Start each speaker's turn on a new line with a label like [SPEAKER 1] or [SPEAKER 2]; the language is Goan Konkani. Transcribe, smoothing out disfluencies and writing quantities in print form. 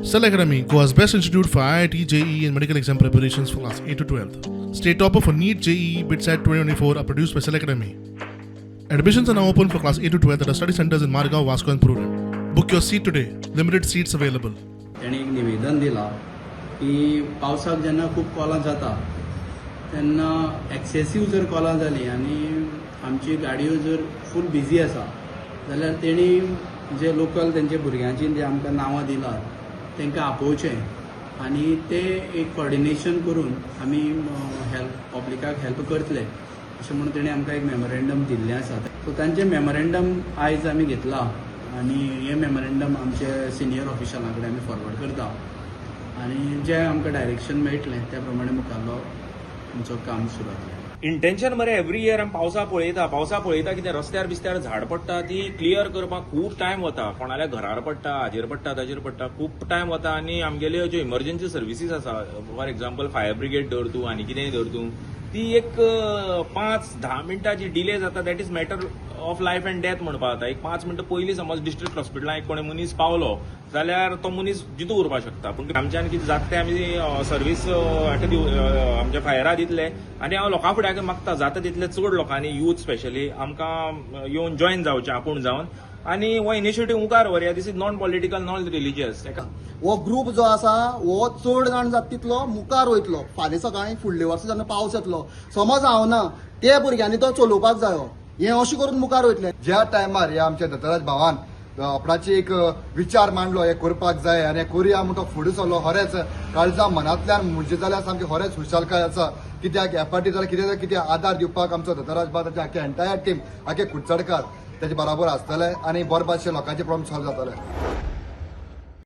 [SPEAKER 1] Cell Academy, Goa's best institute for IIT, JEE, and medical exam preparations for class 8 to 12. State topper for NEET, JEE, BITSAT 2024 are produced by Cell Academy. Admissions are now open for class 8 to 12 at our study centers in Margao, Vasco, and Prudent. Book your seat today. Limited seats available.
[SPEAKER 2] तेणी एक निवेदन दिलां की पावसाक जेन्ना खूब कोलां जाता तेन्ना एक्सेसीव जर कोलां जालीं आनी आमची गाडयो जर फूल बिजी आसा जाल्यार तेणी जे लोकल तेंचे भुरग्यांची जे आमकां नांवां दिलां तांकां आपोवचें आनी ते एक कॉर्डिनेशन करून आमी हेल्प पब्लिकाक हेल्प करतले अशें म्हणून तेणी आमकां एक मेमोरेंडम दिल्लें आसा. सो तांचें मेमोरेंडम आयज आमी घेतलां आनी हें मेमोरेंडम आमचे सिनियर ऑफिशला कडेन आमी फॉरवर्ड करता आनी जें आमकां डायरेक्शन मेळटलें त्या प्रमाणे मुखारलो आमचो काम सुरू जातलें.
[SPEAKER 3] इंटेन्शन मरे, एवरी इयर आमी पावसा पळयता, पावसा पळयता कितें रस्त्यार बिस्त्यार झाड पडटा, ती क्लियर करपाक खूब टायम वता. कोणाल्या घरार पडटा, हाजेर पडटा, ताजेर पडटा, खूब टायम वता. आनी आमगेल्यो ज्यो इमर्जन्सी सर्विसीस आसा, फॉर एग्जाम्पल फायर ब्रिगेड धर तूं आनी कितेंय धर तूं, ती एक 5-10 मिनटां जी डिले जाता, that is matter of life and death म्हणपा जाता. एक 5 मिनटां पयलीं समज डिस्ट्रिक्ट हॉस्पिटलान एक कोणी मनीस पावलो जाल्यार तो मनीस जितो उरपाक शकता. पूण आमच्यान कितें जाता तें आमी सर्वीस हाका दिव, आमच्या फायरा दितले. आनी हांव लोकां फुड्याक मागता, जाता तितले चड लोकांनी, यूथ स्पेशली, आमकां येवन जॉयन जावचें आपूण जावन आनी हो इनिशिएटीव मुखार व्हरया. This is non political, non religious.
[SPEAKER 4] हो ग्रूप जो आसा हो चड जाण जाता तितलो मुखार वयतलो. फाल्यां सकाळीं फुडले वर्सा जेन्ना पावस येतलो, समज हांव ना, ते भुरग्यांनी तो चलोवपाक जायो. हें अशें करून मुखार वयतले.
[SPEAKER 5] ज्या टायमार ह्या आमच्या दत्तराज भावान आपणाची एक विचार मांडलो, हे करपाक जाय आनी हे करुया म्हूण तो फुडें सरलो, खरेंच काळजा मनांतल्यान म्हणजे जाल्यार सामकी खरेंच खुशालकाय आसा. कित्याक एफआरटी जाल्यार कितें जाल्यार कितें आदार दिवपाक आमचो दत्तराज भाव, ताचे आख्खे एंटायर टीम, आख्खे कुडचडकार तेजे बराबर आसतले आनी बरे भाशेन लोकांचे प्रॉब्लम सॉल्व जातले.